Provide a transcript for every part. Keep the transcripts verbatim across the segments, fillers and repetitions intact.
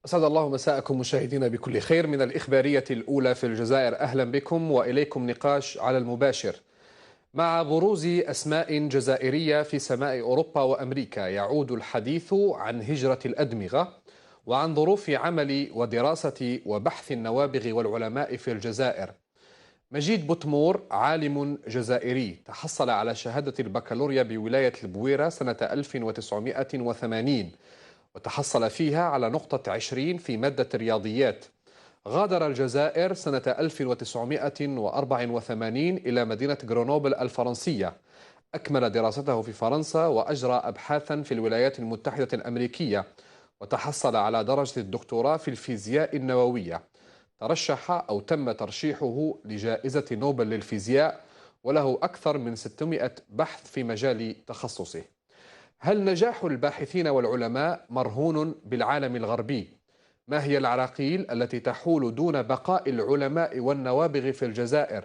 أسعد الله مساءكم مشاهدينا بكل خير. من الإخبارية الأولى في الجزائر، أهلا بكم وإليكم نقاش على المباشر. مع بروز أسماء جزائرية في سماء أوروبا وأمريكا، يعود الحديث عن هجرة الأدمغة وعن ظروف عمل ودراسة وبحث النوابغ والعلماء في الجزائر. مجيد بوتمور عالم جزائري تحصل على شهادة البكالوريا بولاية البويرة سنة ألف وتسعمائة وثمانين، وتحصل فيها على نقطة عشرين في مادة الرياضيات. غادر الجزائر سنة ألف وتسعمائة وأربعة وثمانين إلى مدينة غرونوبل الفرنسية. أكمل دراسته في فرنسا وأجرى أبحاثا في الولايات المتحدة الأمريكية، وتحصل على درجة الدكتوراه في الفيزياء النووية. ترشح أو تم ترشيحه لجائزة نوبل للفيزياء، وله أكثر من ستمائة بحث في مجال تخصصه. هل نجاح الباحثين والعلماء مرهون بالعالم الغربي؟ ما هي العراقيل التي تحول دون بقاء العلماء والنوابغ في الجزائر؟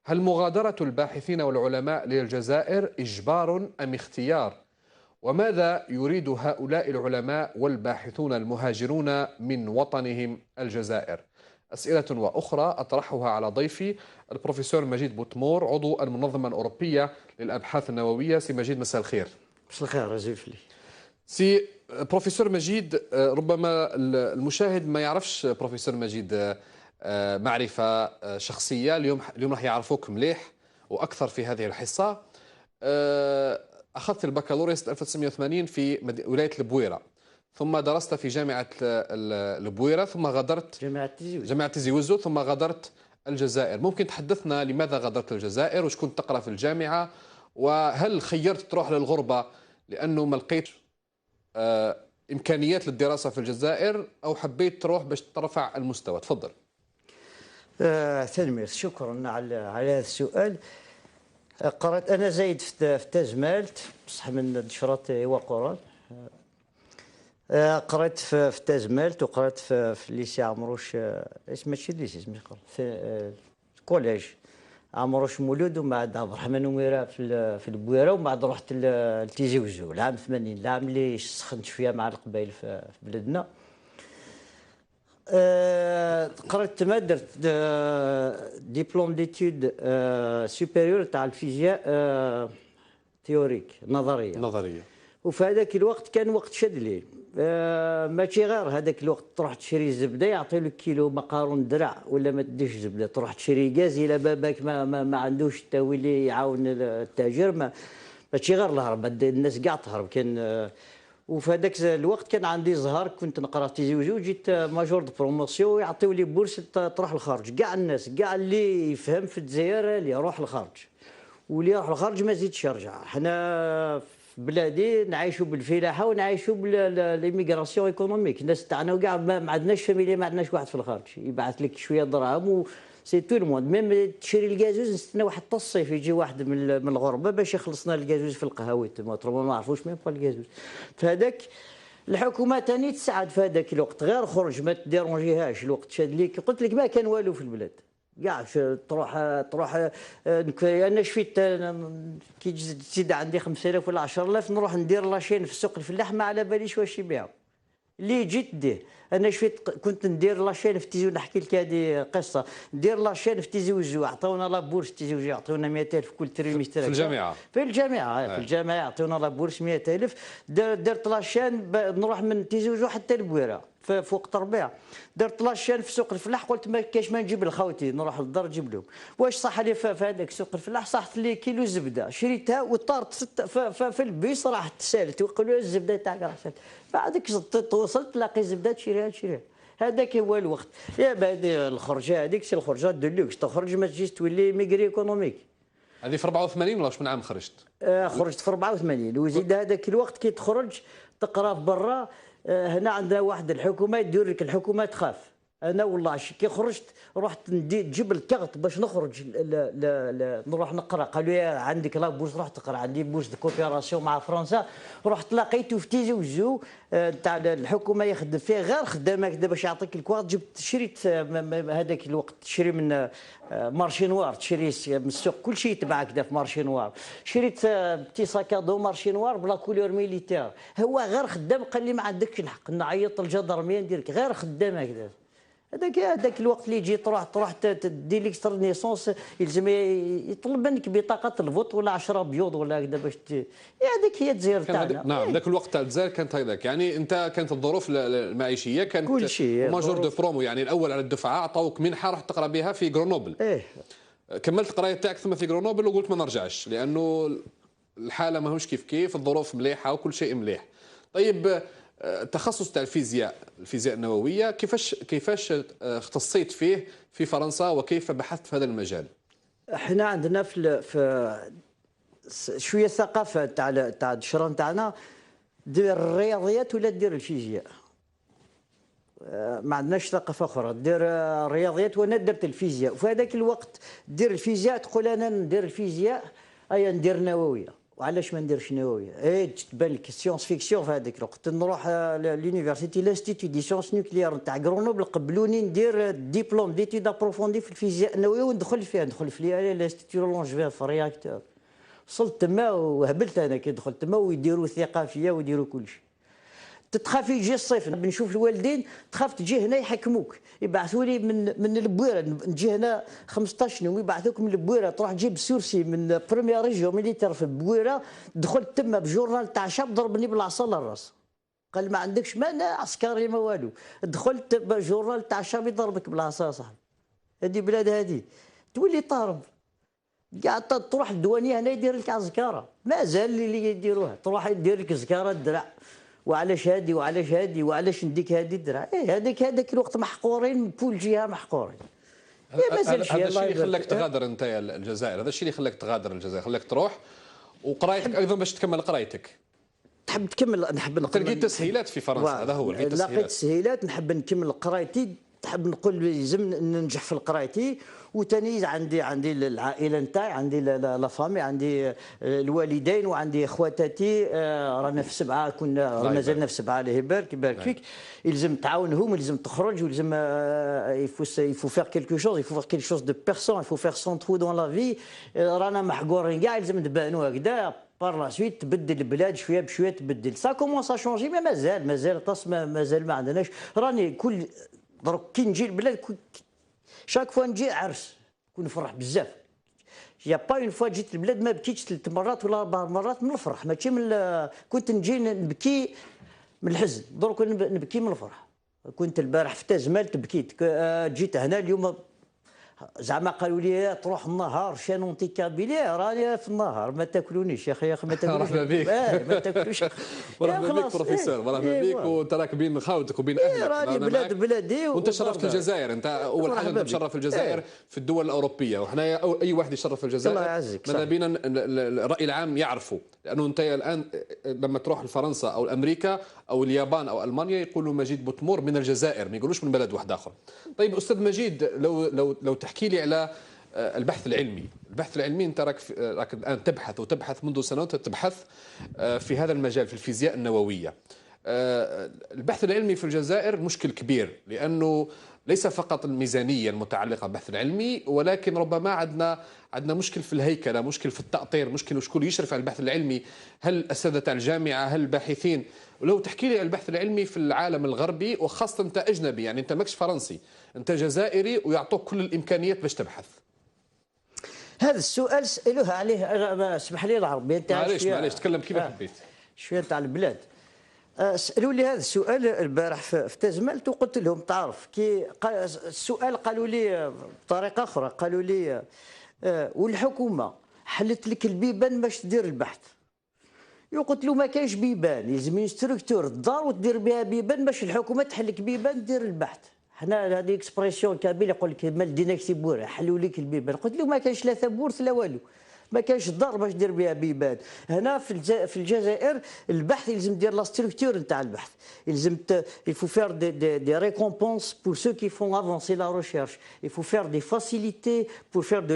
هل مغادرة الباحثين والعلماء للجزائر إجبار أم اختيار؟ وماذا يريد هؤلاء العلماء والباحثون المهاجرون من وطنهم الجزائر؟ أسئلة وأخرى أطرحها على ضيفي البروفيسور مجيد بوتمور، عضو المنظمة الأوروبية للأبحاث النووية. سي مجيد، مساء الخير. مساء الخير، أزول فلي. سي بروفيسور مجيد، آه، ربما ال-، المشاهد ما يعرفش بروفيسور مجيد، آه، آه، معرفة، آه، شخصية. اليوم، اليوم راح يعرفوك مليح وأكثر في هذه الحصة. آه، أخذت البكالوريا سنة ألف وتسعمائة وثمانين في مد-، ولاية البويرة، ثم درست في جامعة ال-، ال-، البويرة، ثم غادرت جامعة تيزي وزو. جامعة تيزي وزو، ثم غادرت الجزائر. ممكن تحدثنا لماذا غادرت الجزائر، وش كنت تقرأ في الجامعة، وهل خيرت تروح للغربة لأنه ما لقيتش، آه، إمكانيات للدراسة في الجزائر، أو حبيت تروح باش ترفع المستوى؟ تفضل. آه، تنميرت، شكرا على على هذا السؤال. آه، قرأت أنا زايد في الت- في التازمالت، بصح من دشرات هو قران. آه، قريت في في التازمالت، وقريت في في الليسي عمروش، آه، اسم ماشي الليسي، اسمه يقول في آه، الكوليج عمروش مولود، ومن بعد عبد الرحمن وميرة في ال- في البويرة، ومن بعد رحت ل- لتيزي وزو العام ثمانين، العام اللي سخنت شوية مع القبايل في في بلادنا. آه، قريت تما، درت diplôme d'études supérieures تاع الفيزياء، آه، théorique، نظرية. نظرية. وفي هذاك الوقت كان وقت شادلي. آه، ماشي غير هذاك الوقت تروح تشري الزبدة، يعطيو لك كيلو مقارون درع، ولا ما تديش الزبدة، تروح تشري غاز إلى باباك ما، ما، ما عندوش التاويل اللي يعاون التاجر. ما، ماشي غير الهرب، الناس كاع تهرب. كان، آه، وفي هذاك الوقت كان عندي زهر، كنت نقرا تيزي وزو، جيت major de promotion، يعطيو لي bourse ت- تروح الخارج. كاع الناس، كاع اللي يفهم في الجزائر اللي يروح الخارج، واللي يروح الخارج ما زيدش يرجع. حنا في بلادي نعيشوا بالفلاحه، ونعيشوا بال l'immigration économique. الناس تاعنا وكاع ما ما عندناش famille، ما عندناش واحد في الخارج يبعث لك شويه دراهم و c'est tout le monde. Même تشري الكازوز، نستنى واحد الصيف يجي واحد من ال- من الغربه باش يخلصنا الكازوز في القهاوي تما، autrement ما نعرفوش même pas الكازوز. فهذاك الحكومه تاني تساعد في هذاك الوقت، غير خرج ما تديرونجيهاش الوقت شاد ليك. قلت لك ما كان والو في البلاد. كاع ش- تروح، تروح، آه، نك- انا شفيت، آه، كي تزيد تزيد عندي خمسة آلاف ولا عشرة آلاف، نروح ندير la chaîne في السوق الفلاح، ما على باليش واش يبيعوا. اللي جيت ديه. انا شفيت ق- كنت ندير la chaîne في تيزي، نحكي لك هذه قصه. ندير la chaîne في تيزي وزو، عطاونا la bourse تيزي وزو، يعطيونا مائة ألف كل trimestre. في الجامعة؟ في الجامعه، آه، في الجامعه يعطيونا la bourse مائة ألف. در- درت la chaîne، ب- نروح من تيزي وزو حتى البويره ف- فوق التربيع. درت la chaîne في سوق الفلاح، قلت ما كاش ما نجيب لخاوتي، نروح للدار نجيب لهم. واش صح لي ف- في هذاك سوق الفلاح؟ صحت لي كيلو زبده، شريتها وطارت في الت- ف- ف- في البيس، راحت سالت، ويقولوا الزبده تاعك راح سالت. بعدك زدت، وصلت تلاقي زبده تشريها، تشريها. هذاك هو الوقت. يا بعد الخرجه هذيك، سي الخرجه de luxe، تخرج ما تجيش تولي immigré économique. هذه في أربعة وثمانين ولا شكون عام خرجت؟ آه، خرجت في أربعة وثمانين، وزيد هذاك الوقت كي تخرج تقرا في برا. آه، هنا عندنا واحد الحكومه يدير لك، الحكومه تخاف. انا والله شي كي خرجت، رحت ندي نجيب الكارت باش نخرج ل- ل- ل- نروح نقرا. قالوا لي: عندك لا بورس، روح تقرا. عندي بورس دو كوبيراسيون مع فرنسا. رحت تلاقيته في تيزي وزو، آه، تاع الحكومه يخدم فيه غير خدامك دابا باش يعطيك الكوارت. جبت، شريت، آه، م- م- هذاك الوقت تشري من، آه، مارشي نوار، تشري س- من السوق، كل شيء يتباع هكذا في مارشي نوار. شريت، آه، بتي ساكادو مارشي نوار بلا كولور ميليتير. هو غير خدام، قال لي: ما عندكش الحق، نعيط للجدرميه ندير لك غير خدام هكذا. هذاك، هذاك الوقت اللي يجي تروح، تروح ت- ت- دير ليكستر نيسونس، يلزم ي- يطلب منك بطاقه الفوت ولا عشرة بيوض ولا هكذا باش ت- إيه، هذيك هي الجزائر كان هذيك، تاعنا. نعم، إيه. ذاك الوقت تاع الجزائر كانت هكذاك. يعني انت كانت الظروف ال- ال- المعيشيه كانت كل شيء، ماجور دو ظروف. برومو، يعني الاول على الدفعه عطاوك منحه رحت تقرا بها في غرونوبل. ايه. كملت القرايه تاعك ثم في غرونوبل وقلت ما نرجعش، لانه الحاله ماهوش كيف كيف، الظروف مليحه وكل شيء مليح. طيب، آه، التخصص تاع الفيزياء، الفيزياء النوويه، كيفاش، كيفاش آه، اختصيت فيه في فرنسا، وكيف بحثت في هذا المجال؟ احنا عندنا في ال- في س- شويه الثقافه تاع ال- تاع الشرا نتاعنا، دير الرياضيات ولا دير الفيزياء. آه، ما عندناش ثقافه اخرى دير، آه، الرياضيات. وانا درت الفيزياء، وفي هذاك الوقت دير الفيزياء تقول: انا ندير الفيزياء، ايا ندير نوويه. وعلاش ما نديرش نوويه؟ ايه، تبان لك سيونس فيكسيون في هذاك الوقت. نروح، آه، ل- لونيفرسيتي، لانستيتو دي سيونس نوكليير نتاع غرونوبل، قبلوني ندير، آه، ديبلوم ديتيد ابروفوندي في الفيزياء النوويه، وندخل فيها، ندخل في لي- لانستيتو لونجفير في الرياكتور. وصلت تما وهبلت انا كي دخلت تما، ويديروا ثقه فيا ويديروا كل شيء. تتخاف يجي الصيف، نحب نشوف الوالدين، تخاف تجي هنا يحكموك، يبعثوا لي من من البويره، نجي هنا خمسطاش يوم، يبعثوك من البويره تروح تجيب سورسي من بروميير ريجيون ميليتير في البويره. دخلت تما بجورنال تاع شاب ضربني بالعصا للراس، قال: ما عندكش ما لا عسكري ما والو. دخلت بجورنال تاع شاب يضربك بالعصا يا صاحبي. هذه بلاد هذه، تولي طارم. كاع ت- تروح الدوانية هنا يدير لك زكارة، مازال اللي يديروها، تروح يدير لك زكارة الدرع، وعلاش هادي، وعلاش هادي، وعلاش نديك هادي الدرع. ايه، هذاك، هذاك الوقت محقورين، كل جهة محقورين. ايه، مازال هذا شيء، هذا الله الشيء اللي يبارك. خلاك تغادر انت الجزائر، هذا الشيء اللي خلاك تغادر الجزائر، خلاك تروح وقرايتك ايضا باش تكمل قرايتك. تحب تكمل، نحب نكمل. لقيت تسهيلات في فرنسا، هذا هو، لقيت تسهيلات. تسهيلات، نحب نكمل قرايتي، تحب نقول يلزم ننجح في قرايتي. وتاني عندي، عندي العائله نتاعي، عندي لا، لا، لا فامي، عندي، آه، الوالدين، وعندي خواتاتي، آه، رانا في سبعه، كنا مازلنا في سبعه، الله يبارك، يبارك فيك. يلزم تعاونهم، يلزم تخرج، ويلزم، آه، il faut se- il faut faire quelque chose, il faut faire quelque chose de perçant, il faut faire son trou dans la vie. آه، رانا محقورين كاع، يلزم نبانوا هكذا. بار لا سويت تبدل البلاد شويه بشويه، تبدل سا كومونس ا شونجي، مي مازال، مازال طاس، ما- مازال ما عندناش. راني كل درك كي نجي البلاد، كل شاك فوا نجي عرس، كون نفرح بزاف. يا با اون فوا جيت البلاد ما بكيتش ثلاث مرات ولا اربع مرات من الفرح، ماشي من ال- كنت نجي نبكي من الحزن، درك نب- نبكي من الفرح. كنت البارح في تازمال تبكيت، ك- آه، جيت هنا اليوم. زعما قالوا لي: "إيه، تروح النهار شان اونتي كابيلي"، راني في النهار، ما تاكلونيش يا اخي، يا اخي، ما تاكلونيش. مرحبا بك. آه، ما تاكلوش. مرحبا بك بروفيسور، مرحبا بك. وانت راك بين خاوتك وبين اهلك، رانا بلاد معاك. بلادي. وانت شرفت الجزائر، انت اول حاجه انت مشرف الجزائر في الدول الاوروبيه، وحنايا أو- اي واحد يشرف الجزائر الله يعزك، ماذا بينا ن- ال- ال- الراي العام يعرفه. لانه انت الان لما تروح لفرنسا او امريكا او اليابان او المانيا يقولوا مجيد بوتمور من الجزائر، ما يقولوش من بلد واحد اخر. طيب استاذ مجيد، لو لو لو تحكي لي على آه، البحث العلمي. البحث العلمي، انت راك في- راك الان تبحث، وتبحث منذ سنوات، تبحث آه، في هذا المجال، في الفيزياء النوويه. آه، البحث العلمي في الجزائر مشكل كبير، لانه ليس فقط الميزانيه المتعلقه بالبحث العلمي، ولكن ربما عندنا عندنا مشكل في الهيكله، مشكل في التاطير، مشكل شكون يشرف على البحث العلمي، هل الاساتذه تاع الجامعه، هل الباحثين؟ ولو تحكي لي على البحث العلمي في العالم الغربي، وخاصه انت اجنبي، يعني انت ماكش فرنسي، انت جزائري، ويعطوك كل الامكانيات باش تبحث. هذا السؤال سألوه عليه، أنا ما، اسمح لي العربية نتاعي معليش، شوية، معليش، تكلم كيما آه، حبيت. شوية نتاع البلاد. آه، سألوا لي هذا السؤال البارح في، في تازمالت، وقلت لهم: تعرف كي قا-، السؤال قالوا لي بطريقة أخرى، قالوا لي: آه، "والحكومة حلت لك البيبان باش تدير البحث؟" قلت له: "ما كاينش بيبان، يلزم ستركتور الدار وتدير بها بيبان باش الحكومة تحل لك بيبان دير البحث." حنا هذه اكسبرسيون كابيل يقول لك: "ما لديناك سي بورا، حلوا لك البيبان." قلت له: "ما كاينش لا ثابورث لا والو." ما كانش الدار باش دير بها بيبان. هنا في الجزائر البحث يلزم دير la structure نتاع البحث. يلزم ت... il faut faire des, des, des récompenses pour ceux qui font avancer la recherche. Il faut faire des facilités pour faire de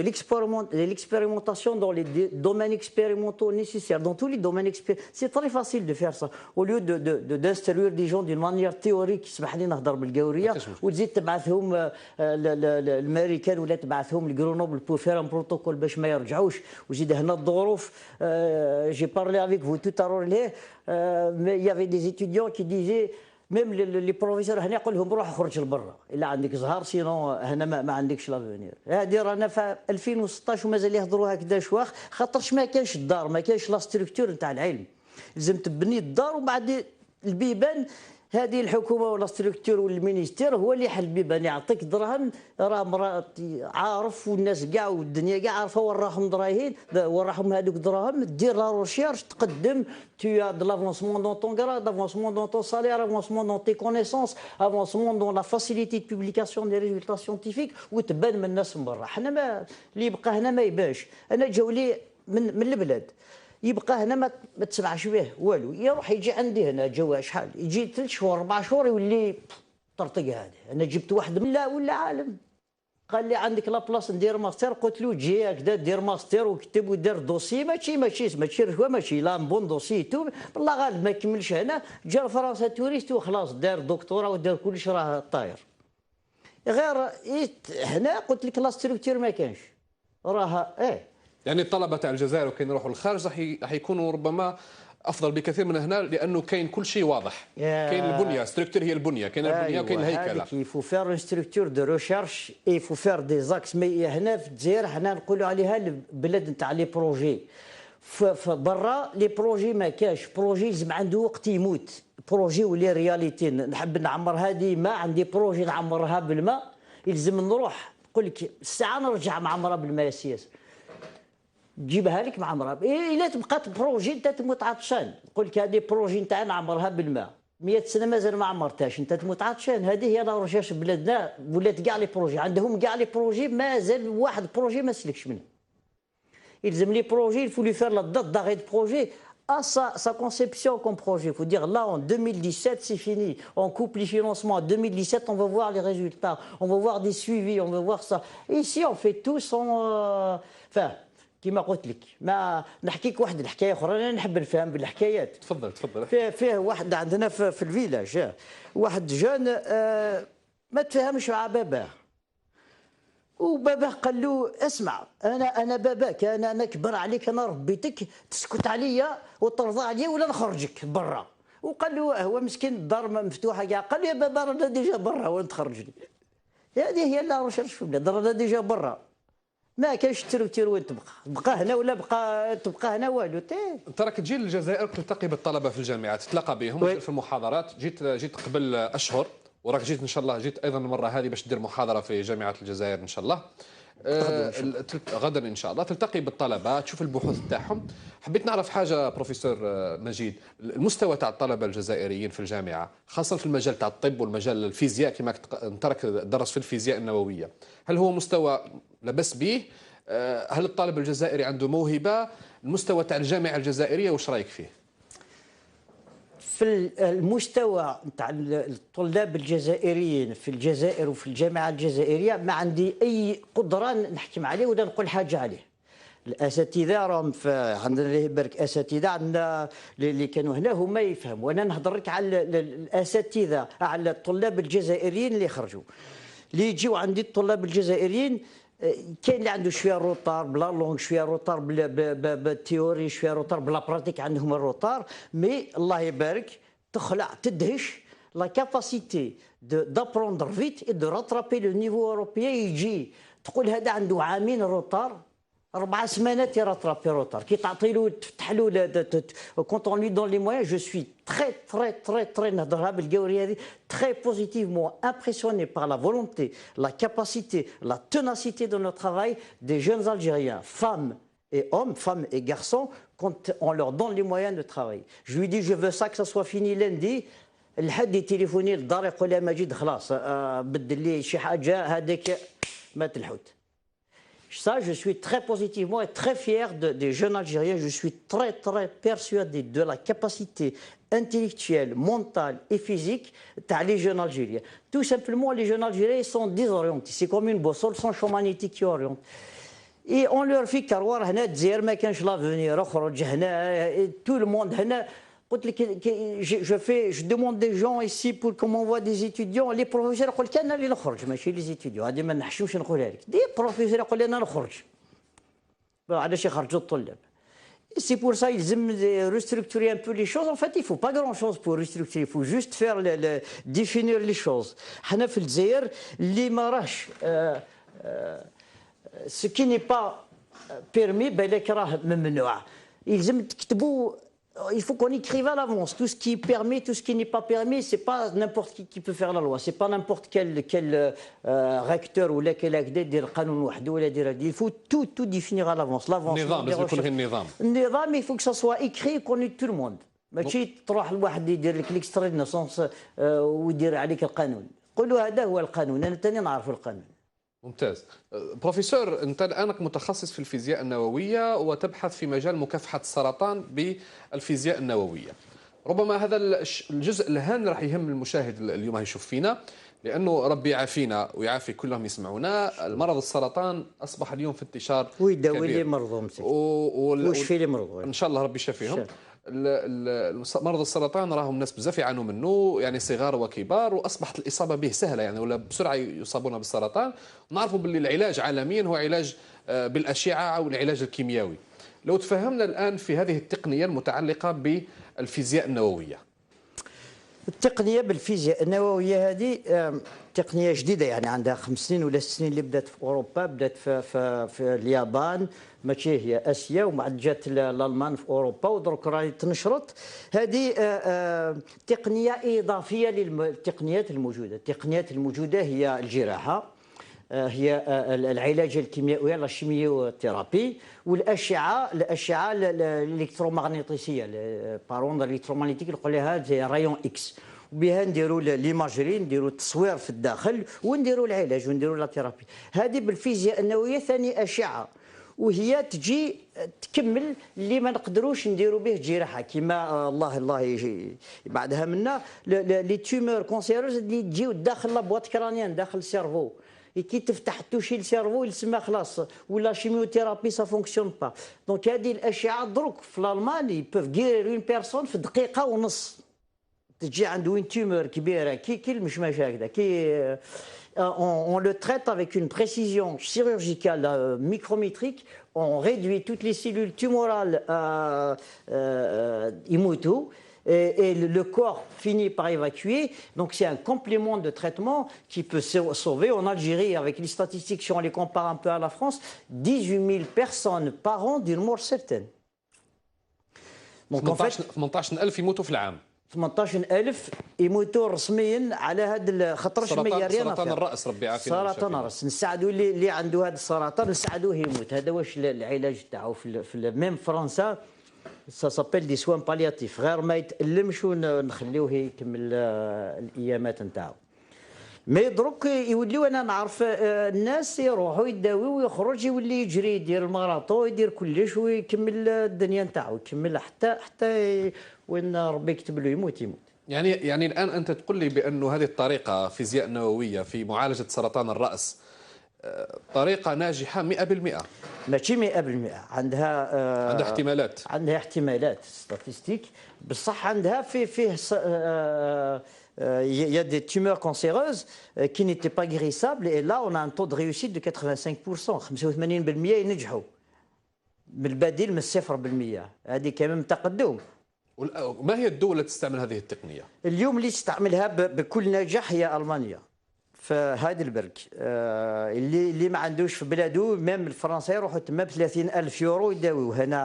l'expérimentation dans les domaines expérimentaux nécessaires, dans tous les domaines. C'est très facile de faire ça. Au lieu de, de, de, d'instruire des gens d'une manière théorique, اسمح لي نهضر بالقاورية, وتزيد تبعثهم الماريكان ولا تبعثهم ل Grenoble pour faire un protocole باش ما يرجعوش. وزيد هنا الظروف. J'ai parlé avec vous tout à l'heure, mais il y avait des étudiants qui disaient, même les professeurs هنا يقول لهم روح خرج لبرا الا عندك زهر, sinon هنا ما, ما عندكش l'avenir. هذه رانا في ألفين وستطاش ومازال يهضروا هكذا شواخ, خاطرش ما كانش الدار, ما كانش la structure نتاع العلم. لازم تبني الدار وبعد البيبان. هذه الحكومه ولا structure ولا ministère هو اللي يحل البيبان, يعطيك دراهم, راه مرا عارف والناس كاع والدنيا كاع عارفه وين راهم درايهين, وين راهم هذوك دراهم, دير la recherche, تقدم, tu as de l'avancement dans ton grade, avancement dans ton salaire, avancement dans tes connaissances, avancement dans la facilité de publication des résultats scientifiques, وتبان من الناس من برا. حنا ما, اللي يبقى هنا ما يبانش. انا جاو لي من, من البلاد, يبقى هنا ما, ما تسمعش به والو, يروح يجي عندي هنا, جاو شحال, يجي ثلاث شهور, اربع شهور, يولي طرطق هذه. انا جبت واحد من لا ولا عالم, قال لي عندك la place ندير master, قلت له جي هكذا دير master وكتب ودير dossier, ماشي, ماشي, ماشي رشوه, ماشي, لا, un bon dossier et tout. والله غالب ما كملش هنا, جا لفرنسا touriste وخلاص, دار doctorat ودار كلش, راه طاير. غير هنا قلت لك la structure ما كانش. راها ايه. يعني الطلبه تاع الجزائر وكي نروحوا للخارج راح راح يكونوا ربما افضل بكثير من هنا, لانه كاين كل شيء واضح. كاين البنيه, structure هي البنيه, كاين البنيه وكاين الهيكله. Il faut faire une structure de recherche, il faut faire des axes. Mais هنا في الجزائر حنا نقولوا عليها البلاد نتاع les projets. في برا les projets ما كاش, projet يلزم عنده وقت يموت, projet ولي réalité. نحب نعمرها ديما, عندي projet نعمرها بالماء, يلزم نروح, نقول لك الساعه نرجع معمره بالماء السياسه. تجيبها لك معمره. الا تبقى projet انت تموت عطشان, نقول لك هذه projet نتاع نعمرها بالماء, مية سنه مازال ما عمرتهاش, انت تموت عطشان. هذه هي la recherche بلادنا, ولات كاع les projets عندهم, كاع les projets مازال واحد projet ما سلكش منه. يلزم les projets, il faut lui faire la date d'arrêt de projet, à sa, sa conception comme projet. Il faut dire là, en deux mille dix-sept, c'est fini. On coupe les financements. En deux mille dix-sept, on va voir les résultats. On va voir des suivis, on va voir ça. Ici, on fait tout sans, euh, enfin, كيما قلت لك, ما نحكيك واحد الحكايه اخرى, انا نحب نفهم بالحكايات. تفضل, تفضل. فيه, فيه واحد عندنا في, في le village, واحد jeune, آه, ما تفهمش مع باباه. وباباه قال له اسمع, انا انا باباك, انا انا كبر عليك, انا ربيتك, تسكت عليا وترضى عليا ولا نخرجك برا. وقال له هو مسكين الدار مفتوحه كاع, قال له يا بابا رانا déjà برا, وين تخرجني؟ هذه هي la recherche في البلاد, رانا déjà برا. ما كاينش structure وين تبقى, تبقى هنا ولا بقى تبقى هنا والو. انت راك تجي للجزائر, تلتقي بالطلبه في الجامعه, تتلاقى بهم, تجي في المحاضرات, جيت جيت قبل اشهر, وراك جيت ان شاء الله, جيت ايضا المره هذه باش تدير محاضره في جامعه الجزائر ان شاء الله. آه, غدا ان شاء الله تلتقي بالطلبه, تشوف البحوث تاعهم. حبيت نعرف حاجه بروفيسور, آه, مجيد, المستوى تاع الطلبه الجزائريين في الجامعه, خاصه في المجال تاع الطب والمجال الفيزياء, كما انت راك تدرس في الفيزياء النوويه, هل هو مستوى لاباس به؟ آه, هل الطالب الجزائري عنده موهبه؟ المستوى تاع الجامعه الجزائريه واش رايك فيه؟ في المستوى نتاع الطلاب الجزائريين في الجزائر وفي الجامعه الجزائريه, ما عندي اي قدره نحكم عليه ولا نقول حاجه عليه. الاساتذه راهم في, عندنا الله يبارك اساتذه, عندنا اللي كانوا هنا هما يفهموا. انا نهضر لك على الاساتذه, على الطلاب الجزائريين اللي خرجوا, اللي يجيو عندي الطلاب الجزائريين. كاين اللي عنده شويه retard ب la langue, شويه retard ب la théorie, شويه retard ب la pratique, عندهم retard. Mais الله يبارك, تخلع, تدهش la capacité d'apprendre vite et de rattraper le niveau européen. يجي تقول هذا عنده عامين retard, اربع سمانات ي rattraper retard. كي تعطي له, تفتح له, quand on lui donne les moyens, je suis très très très très, نهضرها بالقاوري هذه, très positivement impressionné par la volonté, la capacité, la ténacité de notre travail, des jeunes Algériens, femmes et hommes, femmes et garçons, quand on leur donne les moyens de travailler. Je lui dis, je veux ça, que ça soit fini lundi. الحد يتليفوني للدار, يقول لي مجيد خلاص, آه, بدل لي شي حاجه, هذيك مات الحوت. Ça, je suis très positivement et très fier de- des jeunes Algériens. Je suis très, très persuadé de la capacité intellectuelle, mentale et physique تاع les jeunes Algériens. Tout simplement, les jeunes Algériens sont désorientés. C'est comme une boussole sans champ magnétique qui oriente. Et on leur fait croire هنا الجزائر ما كانش l'avenir, اخرج هنا, et tout le monde هنا. قلت لك, je, je fais, je demande des gens ici pour qu'on m'envoie des étudiants. Les professeurs يقول لك انا اللي نخرج, ماشي les étudiants. هذه ما نحشمش نقولها لك. Des professeurs يقول لي انا نخرج. علاش يخرجوا الطلاب؟ C'est pour ça يلزم restructurer un peu les choses. En fait, il faut pas grand-chose pour restructurer. Il faut juste faire le, le- définir les choses. حنا في الجزائر اللي ما راهش, euh, euh, ce qui n'est pas permis, بالك راه ممنوع. يلزم تكتبوا, il faut qu'on écrive à l'avance tout ce qui est permis, tout ce qui n'est pas permis. C'est pas n'importe qui qui peut faire la loi. C'est pas n'importe quel, quel, euh, recteur ولا quel هكذا يدير القانون وحده ولا يدير هذه. Il faut tout, tout définir à l'avance. L'avance, النظام, لازم يكون غير النظام. النظام, il faut que ça soit écrit et connu de tout le monde. ماشي تروح لواحد يدير لك l'extrait de naissance, euh, ويدير عليك القانون. قولوا هذا هو القانون, انا تاني نعرف القانون. ممتاز. بروفيسور, انت الان متخصص في الفيزياء النوويه وتبحث في مجال مكافحه السرطان بالفيزياء النوويه. ربما هذا الجزء الهان راح يهم المشاهد اليوم يشوف فينا, لانه ربي يعافينا ويعافي كلهم يسمعونا. المرض السرطان اصبح اليوم في انتشار ويداوي اللي مرضهم, وال... ويشفي اللي مرضهم. ان شاء الله ربي يشافيهم. مرض السرطان راهم الناس بزاف يعانوا منه, يعني صغار وكبار, واصبحت الاصابه به سهله, يعني ولا بسرعه يصابون بالسرطان. نعرفوا باللي العلاج عالميا هو علاج بالاشعه او العلاج الكيمياوي. لو تفهمنا الان في هذه التقنيه المتعلقه بالفيزياء النوويه. التقنيه بالفيزياء النوويه هذه تقنيه جديده, يعني عندها خمس سنين ولا ست سنين اللي بدات في اوروبا, بدات في, في, في اليابان, ماشي هي اسيا, ومن بعد جات الالمان في اوروبا, ودرك راهي تنشرت. هذه تقنيه اضافيه للتقنيات الموجوده. التقنيات الموجوده هي الجراحه, هي العلاج الكيميائي, la chimiothérapie, والاشعه, الاشعه الالكترومغناطيسيه, par onde électromagnétique, نقول لها زي rayon X. وبها نديروا l'imagerie, نديروا التصوير في الداخل, ونديروا العلاج, ونديروا la thérapie. هذه بالفيزياء النوويه ثاني اشعه, وهي تجي تكمل اللي ما نقدروش نديروا به جراحه, كيما, آه, الله, الله يبعدها منا, les tumeurs cancéreuses اللي تجيو داخل la boîte crânienne, داخل السيرفو, كي تفتح تشوف السيرفو يسمى خلاص, ولا chimiothérapie, ça fonctionne pas. Donc هذه الاشعه دروك في الالمان, ils peuvent guérir une personne في دقيقه ونص. تجي عنده une tumeur كبيره, كي, كي المشماش هكذا, كي, euh, on, on le traite avec une précision chirurgicale, euh, micrométrique. On réduit toutes les cellules tumorales, euh, euh, يموتوا, et, et le, le corps finit par évacuer. Donc c'est un complément de traitement qui peut sauver. En Algérie, avec les statistiques, si on les compare un peu à la France, dix-huit mille personnes par an d'une mort certaine. Donc, ثمنطاش ألف يموتوا في العام. ثمنطاش ألف يموتوا رسميا على هذا الخطر. سرطان, سرطان الراس, ربي يعافينا. سرطان الراس. نساعدوا اللي, اللي عنده هذا السرطان, نساعدوه يموت. هذا واش العلاج تاعو في, في même فرنسا, ça s'appelle des soins palliatifs, غير ما يتألمش ونخليوه يكمل الايامات نتاعو. Mais دروك يوليو, انا نعرف, آه, الناس يروحوا يداويو ويخرج, يولي يجري, يدير الماراطو, يدير كلش, ويكمل الدنيا نتاعو, يكمل حتى, حتى وين ربي يكتب له يموت, يموت. يعني, يعني الان انت تقول لي بانه هذه الطريقه, فيزياء نوويه في معالجه سرطان الراس, آه, طريقه ناجحه مئة بالمئة. ماشي مئة بالمئة, عندها, آه, عندها احتمالات. عندها احتمالات statistiques, بصح عندها في, فيه, آه, آه, il y a des tumeurs cancéreuses, euh, qui n'étaient pas guérissables, et là on a un taux de réussite de quatre-vingt-cinq pour cent, خمسة وثمانين بالمية ينجحوا. من البديل من الصفر بالمية, هذه كمان تقدم. ما هي الدول التي تستعمل هذه التقنيه؟ اليوم اللي تستعملها بكل نجاح هي المانيا, في هايدلبرغ. آه, اللي, اللي ما عندوش في بلادو, même الفرنسا يروحوا تما ب ثلاثين ألف يورو يداويو. هنا,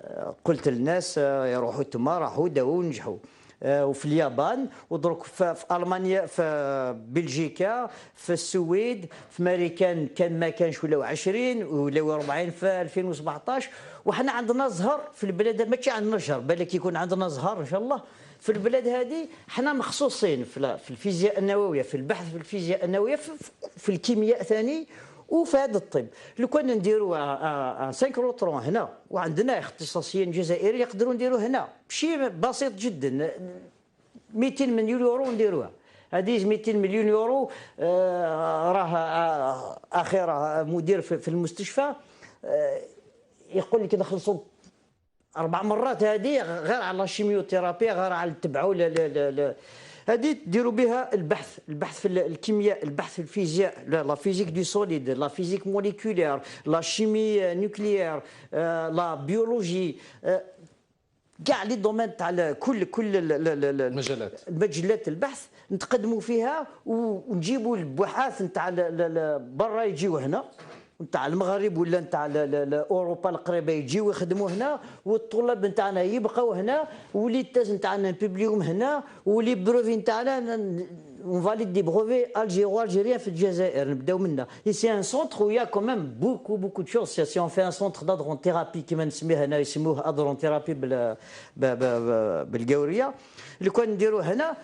آه, قلت للناس, آه, يروحوا تما, راحوا داووا ونجحوا. آه, وفي اليابان, ودرك في, في المانيا, في بلجيكا, في السويد, في ماريكان كان ما كانش ولاو عشرين, ولاو أربعين في ألفين وسبعطاش. وحنا عندنا زهر في البلاد, ماشي عندنا زهر, بالك يكون عندنا زهر ان شاء الله. في البلاد هذه حنا مخصوصين في, في الفيزياء النوويه, في البحث في الفيزياء النوويه, في, في الكيمياء ثاني. وفي هذا الطب لو كان نديروا un synchrotron هنا، وعندنا اختصاصيين جزائريين يقدروا نديروا هنا بشيء بسيط جدا، ميتين مليون يورو نديروها. هذه ميتين مليون يورو، آه، راه، آه، اخي راه مدير في في المستشفى، آه، يقول لك نخلصوا اربع مرات هذه غير على la chimiothérapie، غير على التبعه. لا لا لا لا، هذه تديروا بها البحث، البحث في الكيمياء، البحث في الفيزياء، la physique du solide، la physique moléculaire، la chimie nucléaire، la biologie، كاع les domaines تاع كل كل المجلات، المجلات البحث نتقدموا فيها، ونجيبوا البحاث نتاع برا يجيو هنا، نتاع المغرب ولا نتاع اوروبا القريبه، يجيو يخدموا هنا، والطلاب نتاعنا يبقاو هنا، ولي thèses نتاعنا نبوبليوهم هنا، ولي brevets نتاعنا نفاليد des brevets algéro-algériens في الجزائر، نبداو منا. Et c'est un centre où il y a quand même beaucoup beaucoup de choses. Si on fait un centre d'hydrothérapie كيما نسميه هنا، يسموه hydrothérapie بالقاوريه، لو كان نديروه هنا،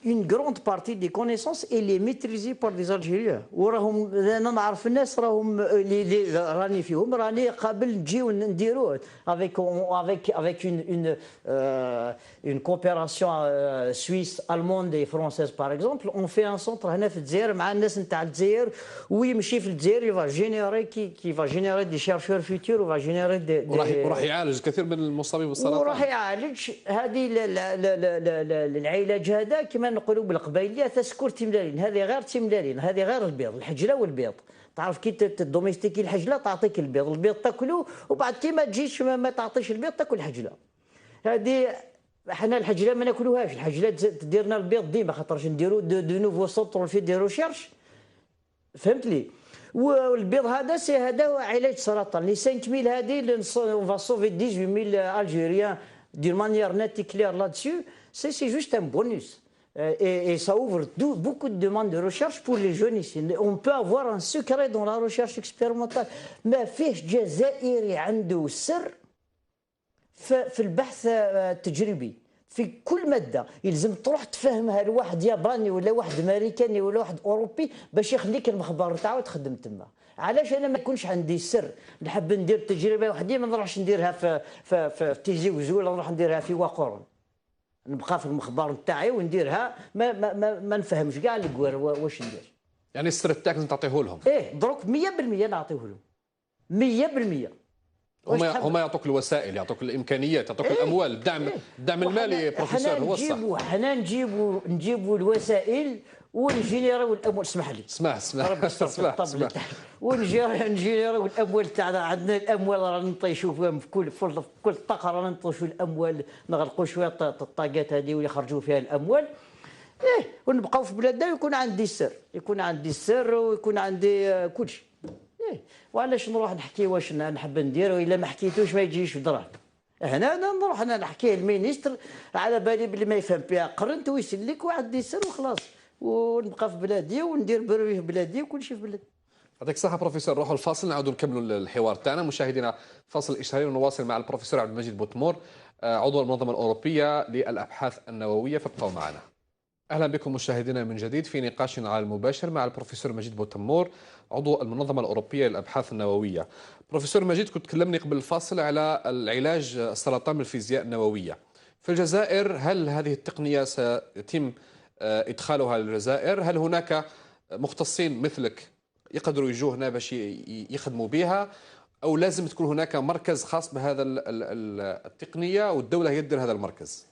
une grande partie des connaissances elle est maîtrisée par des Algériens. وراهم، انا نعرف الناس راهم، اللي راني فيهم، راني قابل نجيو نديروه avec avec avec une une euh, une coopération euh, suisse, allemande et française par exemple. On fait un centre هنا في الجزائر مع الناس نتاع الجزائر، ويمشي في الجزائر، il va générer qui qui va générer des chercheurs futurs، va générer des وراح وراح يعالج كثير من المصابين بالسرطان. وراح يعالج هذه العلاج هذا كما نقولوا بالقبايليه تسكر تملالين. هذه غير تملالين، هذه غير البيض، الحجله والبيض. تعرف كي تدوميستيكي الحجله تعطيك البيض، البيض تاكله، وبعد كي ما تجيش ما تعطيش البيض تاكل الحجله. هذه احنا الحجله ما ناكلوهاش، الحجله تديرنا البيض ديما، خاطرش نديروا de nouveaux centres في des recherches. فهمتني؟ والبيض هذا c'est هذا علاج سرطان. Les cinq mille هذه، on va sauver dix-huit mille Algériens d'une manière nette et claire là-dessus. C'est juste un bonus. Et ça ouvre beaucoup de demandes de recherche pour les jeunes ici. On peut avoir un secret dans la recherche expérimentale. ما فيهش جزائري عنده سر في البحث التجريبي في كل ماده. يلزم تروح تفهمها لواحد ياباني ولا واحد امريكاني ولا واحد اوروبي باش يخليك المخبر نتاعو تخدم تما. علاش انا ما يكونش عندي سر؟ نحب ندير تجربه وحدي، ما نروحش نديرها في في في تيزي وزو، ولا نروح نديرها في واقورن. نبقى في المخبر نتاعي ونديرها، ما ما ما, ما نفهمش كاع الكوار واش ندير. يعني السر تاعك لازم تعطيه لهم؟ ايه، دروك مية بالمية نعطيه لهم. مية بالمية. هم هم يعطوك الوسائل، يعطوك الامكانيات، يعطوك إيه؟ الاموال، الدعم إيه؟ الدعم المالي. بروفيسور، هو الصح. حنا نجيبوا حنا نجيبوا نجيبوا الوسائل ونجينيريو الاموال. اسمح لي، اسمح، اسمح، اسمح، اسمح. ونجينيريو الاموال تاعنا، عندنا الاموال رانا نطيشوا فيهم في كل في كل طاقه، رانا نطيشوا الاموال، نغلقوا شويه الطاقات هذه ويخرجوا فيها الاموال. ايه، ونبقاو في بلادنا ويكون عندي السر، يكون عندي السر ويكون عندي آه، كل شيء. ايه، وعلاش نروح نحكي واش نحب ندير، والا ما حكيتوش ما يجيش في دراك. هنا انا نروح انا نحكيه المينيستر، على بالي بلي ما يفهم فيها، قرنت ويسلك وعندي سر وخلاص، ونبقى في بلادي وندير بروي في بلادي وكل شيء في بلادي. يعطيك الصحة بروفيسور، نروحوا الفاصل، نعاودوا نكملوا الحوار تاعنا. مشاهدينا، فاصل إشهاري، ونواصل مع البروفيسور عبد المجيد بوتمور، آه، عضو المنظمة الأوروبية للأبحاث النووية. فابقوا معنا. أهلا بكم مشاهدينا من جديد في نقاشنا على المباشر مع البروفيسور مجيد بوتمور، عضو المنظمة الأوروبية للأبحاث النووية. بروفيسور مجيد، كنت تكلمني قبل الفاصل على العلاج السرطان بالفيزياء النووية في الجزائر. هل هذه التقنية سيتم آه، إدخالها للجزائر؟ هل هناك مختصين مثلك يقدروا يجوا هنا باش يخدموا بها، أو لازم تكون هناك مركز خاص بهذا التقنية والدولة هي تدير هذا المركز؟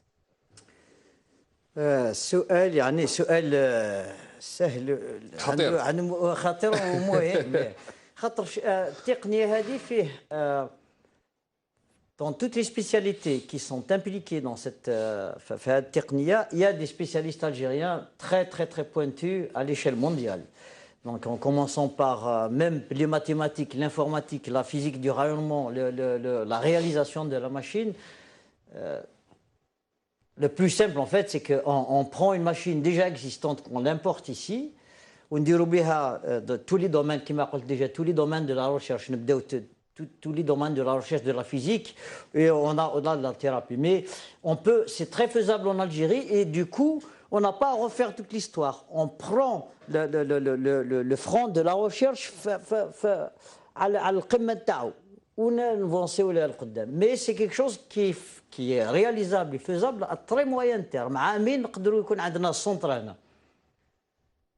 آه، سؤال، يعني سؤال آه، سهل، خطير. خطير ومهم. خاطر آه، التقنيه هذه فيه dans toutes les spécialités qui sont impliquées dans cette euh, il y a des spécialistes algériens très très très pointus à l'échelle mondiale. Donc en commençant par euh, même les mathématiques, l'informatique, la physique du rayonnement, le, le, la réalisation de la machine. Euh, le plus simple en fait, c'est qu'on on prend une machine déjà existante, qu'on l'importe ici, on déroule euh, de tous les domaines, qui m'a déjà tous les domaines de la recherche, tous les domaines de la recherche de la physique, et on a, on a de la thérapie. Mais on peut, c'est très faisable en Algérie, et du coup, On n'a pas à refaire toute l'histoire. On prend le, le, le, le, le, le front de la recherche ف- ف- ف- على على القمه نتاعو ونفونسيو لها لقدام. Mais c'est quelque chose qui, qui est réalisable et faisable à très moyen terme. عامين نقدروا يكون عندنا السونتر هنا.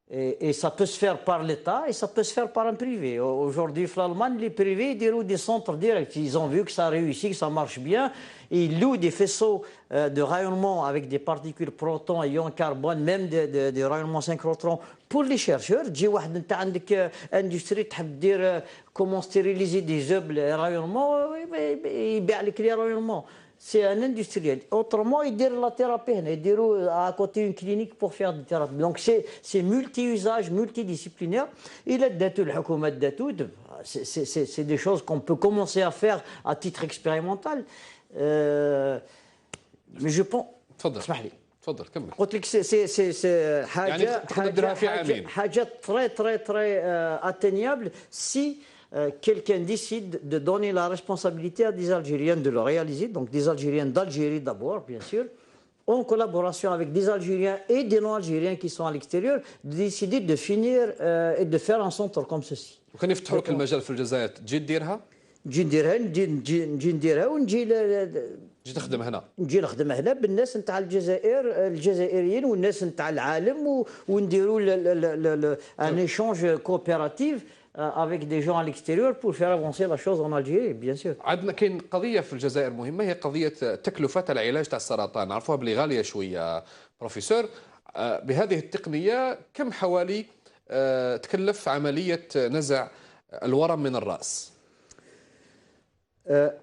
Et, et ça peut se faire par l'État et ça peut se faire par un privé. Aujourd'hui, في l'Allemagne, les privés يديروا des centres directs. Ils ont vu que ça réussit, que ça marche bien. Ils louent des faisceaux euh, de rayonnement avec des particules proton, ion carbone, même des, des, des rayonnements synchrotron pour les chercheurs. تجي واحد انت عندك euh, industrie تحب دير euh, comment stériliser des œufs les rayonnements, euh, يبيع لك les rayonnements. C'est un industriel. Autrement, يدير la thérapie هنا, يديروا à côté une clinique pour faire des thérapies. Donc c'est c'est multi-usage, multidisciplinaire. Il a des choses qu'on peut commencer à faire à titre expérimental. Euh, mais je pense, تفضل. اسمح لي. تفضل كمل. قلت لك c'est c'est c'est c'est حاجه يعني حاجه حاجه, حاجة très très très euh, atteignable si euh, quelqu'un décide de donner la responsabilité à des Algériens de le réaliser, donc des Algériens d'Algérie d'abord, bien sûr, en collaboration avec des Algériens et des non-Algériens qui sont à l'extérieur, de décider de finir euh, et de faire un centre comme ceci. وكان يفتحوا لك المجال في الجزائر تجي ديرها؟ نجي نديرها نجي نجي نجي نديرها ونجي ل- ل- تجي تخدم هنا؟ نجي نخدم هنا بالناس نتاع الجزائر، الجزائريين والناس نتاع العالم و- ونديروا ل- ل- ل- ل- ل- un échange coopératif euh, avec des gens à l'extérieur pour faire avancer la chose en Algérie, bien sûr. عندنا كاين قضيه في الجزائر مهمه، هي قضيه تكلفه العلاج تاع السرطان، نعرفوها بلي غاليه شويه بروفيسور. آه، بهذه التقنيه كم حوالي آه، تكلف عمليه نزع الورم من الراس؟ آه،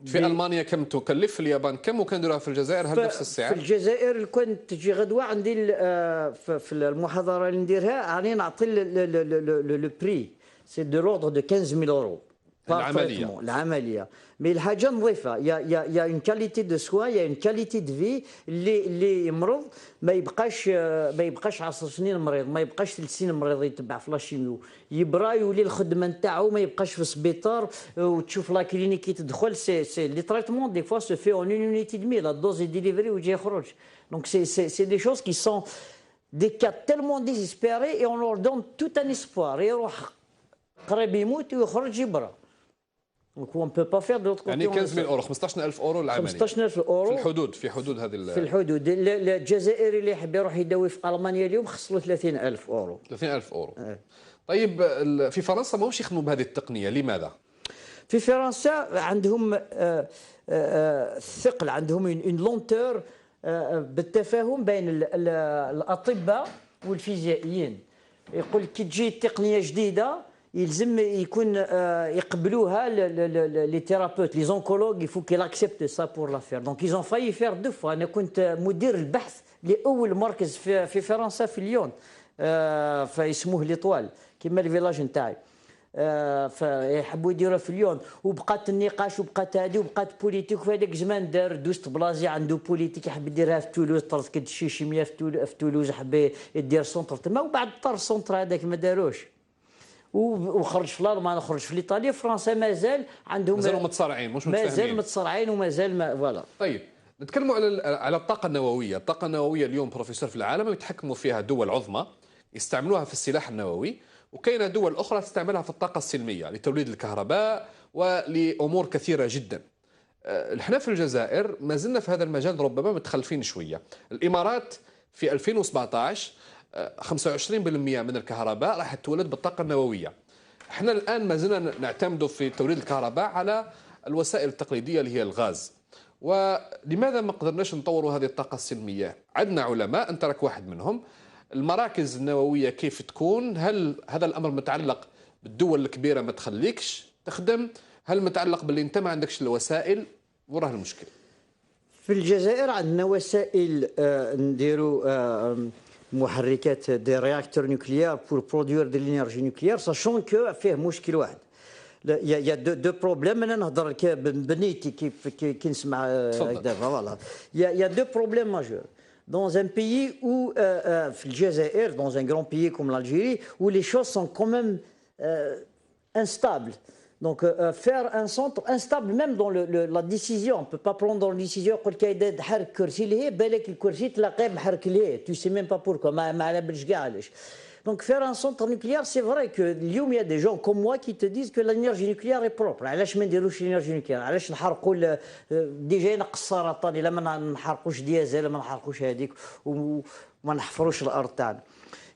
في المانيا كم تكلف؟ في اليابان كم؟ وكان ديروها في الجزائر هل نفس السعر؟ في الجزائر لو كان تجي غدوه عندي ال- آه، في في المحاضره اللي نديرها راني نعطي le prix, c'est de l'ordre de quinze mille euros. العملية. العمليه. Mais الحاجه نظيفه, il y a, il y a, il y a une qualité de soin, il y a une qualité de vie. اللي اللي يمرض ما يبقاش آه، ما يبقاش عشر سنين مريض, ما يبقاش ثلاث سنين مريض يتبع في la chimio. يبرا يولي الخدمه نتاعو, ما يبقاش في السبيطار آه، وتشوف la clinique كي تدخل. C'est c'est les traitements des fois se fait en une minute et demie, la dose est délivrée ويجي يخرج. Donc c'est c'est c'est des choses qui sont des cas tellement désespérés et on leur donne tout un espoir. يروح قريب يموت ويخرج يبرا. Donc on peut pas faire de l'autre côté. يعني خمسطاش ألف اورو, خمسطاش ألف اورو العمليه. خمسطاش ألف اورو. في الحدود, في حدود هذه ال- في الحدود. ال- ال- الجزائري اللي يحب يروح يداوي في المانيا اليوم خص له ثلاثين ألف اورو. ثلاثين ألف اورو. طيب ال- في فرنسا ماهوش يخدموا بهذه التقنيه، لماذا؟ في فرنسا عندهم آه، آه، آه، الثقل, عندهم une lenteur بالتفاهم بين ال- ال- الاطباء والفيزيائيين. يقول لك كي تجي تقنيه جديده يلزم يكون آه، يقبلوها les thérapeutes, les oncologues, il faut qu'ils acceptent ça pour la faire. Donc ils ont failli faire deux fois. انا كنت مدير البحث لاول مركز في في فرنسا في ليون, آه، فيسموه l'étoile, كيما le village نتاعي. آه، فيحبوا يديروها في ليون, وبقات النقاش وبقات هذه وبقات politique. وفي هذاك الزمان دار دوست بلازي عنده politique يحب يديرها في تولوز, ترتكد الشيشيميه في تول- في تولوز, حب يدير centre تما, وبعد طار centre هذاك ما داروش. وخرج في الالمان, خرج في ايطاليا, فرنسا مازال عندهم, مازالوا متصارعين, مش متفاهمين. مازال متصارعين ومازال ما voilà. طيب, نتكلموا على على الطاقه النوويه. الطاقه النوويه اليوم بروفيسور في العالم يتحكموا فيها دول عظمى يستعملوها في السلاح النووي, وكاينه دول اخرى تستعملها في الطاقه السلميه لتوليد الكهرباء ولامور كثيره جدا. آه، احنا في الجزائر ما زلنا في هذا المجال ربما متخلفين شويه. الامارات في ألفين وسبعطاش آه، خمسة وعشرين بالمية من الكهرباء راح تولد بالطاقه النوويه. احنا الان ما زلنا نعتمد في توليد الكهرباء على الوسائل التقليديه اللي هي الغاز. ولماذا ما قدرناش نطوروا هذه الطاقه السلميه؟ عندنا علماء, انت راك واحد منهم. المراكز النوويه كيف تكون؟ هل هذا الامر متعلق بالدول الكبيره ما تخليكش تخدم؟ هل متعلق باللي انت ما عندكش الوسائل؟ وراه المشكل؟ في الجزائر عندنا وسائل آه، نديروا آه، محركات des réacteurs nucléaires pour produire de l'énergie nucléaire, sachant que فيه مشكل واحد. Il y a deux problèmes. انا نهضر بنيتي كيف كي نسمع هكذا. Voilà, il y a deux problèmes majeurs dans un pays où في الجزائر, dans un grand pays comme l'Algérie, où les choses sont quand même instables. Donc, euh, faire un centre instable, même dans le, le- la décision, on ne peut pas prendre une décision, يقول لك هذا حرك كرسي لهيه، بالك الكرسي تلاقيه محرك لهيه، tu sais même pas pourquoi, ما ما على بالكش كاع علاش. Donc, faire un centre nucléaire, c'est vrai que اليوم, il y a des gens comme moi qui te disent que l'énergie nucléaire est propre. علاش ما نديروش l'énergie nucléaire؟ علاش نحرقوا ال- déjà ينقص السرطان الا ما نحرقوش ديازل، ما نحرقوش هذيك، وما نحفروش الارض تاعنا.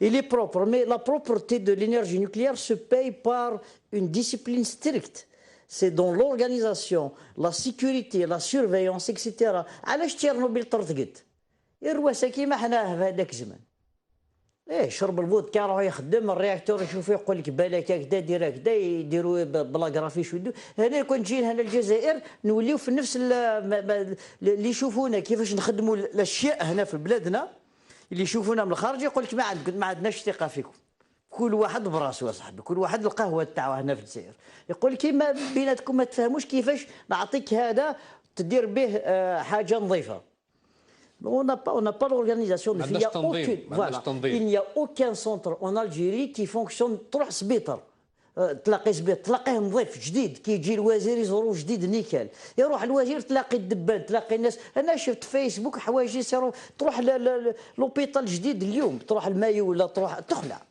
Il est propre, mais la propreté de l'énergie nucléaire se paye par une discipline stricte. C'est dans l'organisation, la sécurité, la surveillance, et cetera. علاش تشيرنوبيل طرطقت؟ الرواس كيما حنا في هذاك الزمان. ايه، شرب الفودكا، روح يخدم الرياكتور، يشوف، يقول لك بالك هكذا، دير هكذا، يديروا ب- بلاغرافي، يشدوا. هنا كون تجي هنا الجزائر، نوليو في نفس ال- ما- ما- اللي يشوفونا كيفاش نخدموا الاشياء هنا في بلادنا، اللي يشوفونا من الخارج يقول لك: ما عندك، ما عندناش ثقه فيكم. كل واحد براسو يا صاحبي، كل واحد القهوه تاعو هنا في الجزائر. يقول لك: ما بيناتكم ما تفهموش كيفاش نعطيك هذا تدير به آه، حاجه نظيفه. On n'a pas, on n'a pas l'organisation. ما عندناش تنظيم، ما عندناش تنظيم. Il n'y a aucun centre en Algérie qui fonctionne. تروح سبيطار، آه، تلاقي سبيطار، تلاقيه نظيف جديد، كي يجي الوزير يزورو جديد نيكال. يروح الوزير تلاقي الدبان، تلاقي الناس. انا شفت فيسبوك حوايج يصيروا، تروح ل- ل- ل- لوبيتال جديد اليوم، تروح المايو ولا تروح تخلع.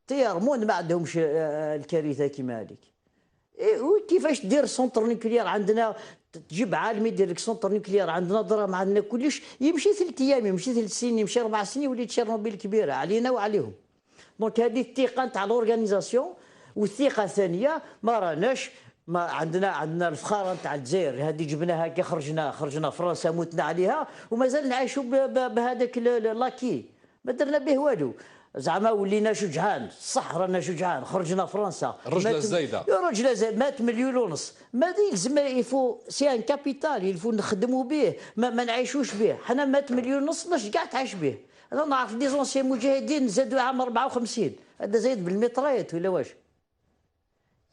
تيارمون ما عندهمش آه، الكارثه كيما هذيك. إيه، وي، كيفاش دير سونتر نوكليير عندنا؟ تجيب عالم يدير لك سونتر نوكليير، عندنا دراهم، عندنا كلش، يمشي ثلاث ايام، يمشي ثلاث سنين، يمشي اربع سنين، يولي تشيرنوبيل كبيره علينا وعليهم. دونك هذه الثقه نتاع لورغانيزاسيون. والثقه الثانيه، ما راناش، ما عندنا، عندنا الفخاره نتاع الجزائر هذه جبناها كي خرجنا، خرجنا فرنسا، متنا عليها، ومازال نعيشوا ب- ب- بهذاك ال- ال- لاكي. ما درنا به والو. زعما ولينا شجعان، صح رانا شجعان، خرجنا فرنسا. الرجلة مات- الزايدة. يا رجل زايد، مات مليون ونص. ما دي يلزم، يفو سي ان كابيتال، يلفو نخدموا به، ما, ما نعيشوش به. حنا مات مليون ونص، باش كاع تعيش به؟ انا نعرف دي زونسيان مجاهدين زادوا عام اربعه وخمسين، هذا زايد بالمتريات ولا واش؟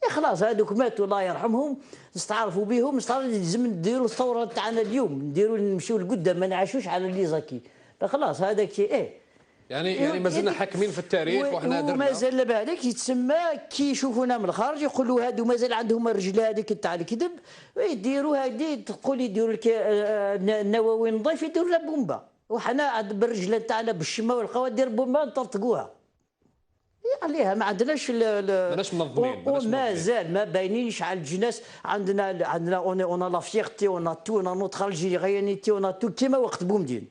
إيه خلاص، هذوك ماتوا الله يرحمهم، نستعرفوا بهم، نستعرف، لازم نديروا الثوره تاعنا اليوم، نديروا، نمشيو لقدام، ما نعيشوش على لي زاكي. خلاص، هذاك شيء ايه. يعني يعني ما زلنا حاكمين في التاريخ، وحنا درنا. ومازال بالك يتسمى كي يشوفونا من الخارج يقولوا: هادو مازال عندهم الرجله هذيك تاع الكذب، يديروا هذه، تقول يديروا الك- آه، آه، النووي نظيف، يديروا لا بومبا. وحنا عاد بالرجله تاعنا بالشمه والقوه دير بومبا نطرطقوها. إيه، عليها ما عندناش ال- ال- ماناش منظمين، و- ماناش منظمين. ومازال ما باينينش على الجناس. عندنا، عندنا اون اون لا فيغتي، اون ا تو، اون نوتر الجيريانيتي، اون ا تو كيما وقت بومدين.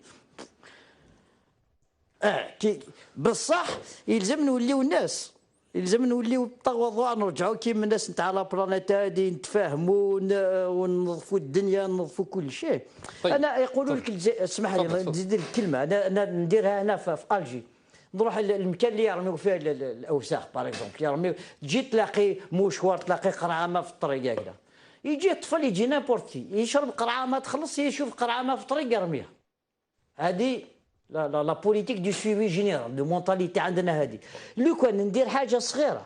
اه كي بصح يلزم نوليو الناس، يلزم نوليو التواضع، نرجعوا كيما الناس نتاع لا بلانيت هادي، نتفاهموا ون- ونظفوا الدنيا، نظفوا كل شيء. طيب. انا يقولوا لك الجزائر، اسمح لي، تفضل، تفضل. نزيد لك كلمه، انا انا نديرها هنا في, في الجي. نروح ل- المكان اللي يرميو فيه ال- ال- الاوساخ، باغ اكزومبل، يرميو، تجي تلاقي موشوار، تلاقي قرعه ما في الطريق هكذا. يجي الطفل يجي نيمبورت كي، يشرب قرعه ما تخلص، يشوف قرعه ما في الطريق يرميها. هذه لا لا لا بوليتيك دو سويفي جينيرال دو مونتاليتي عندنا هذه. لو كان ندير حاجه صغيره،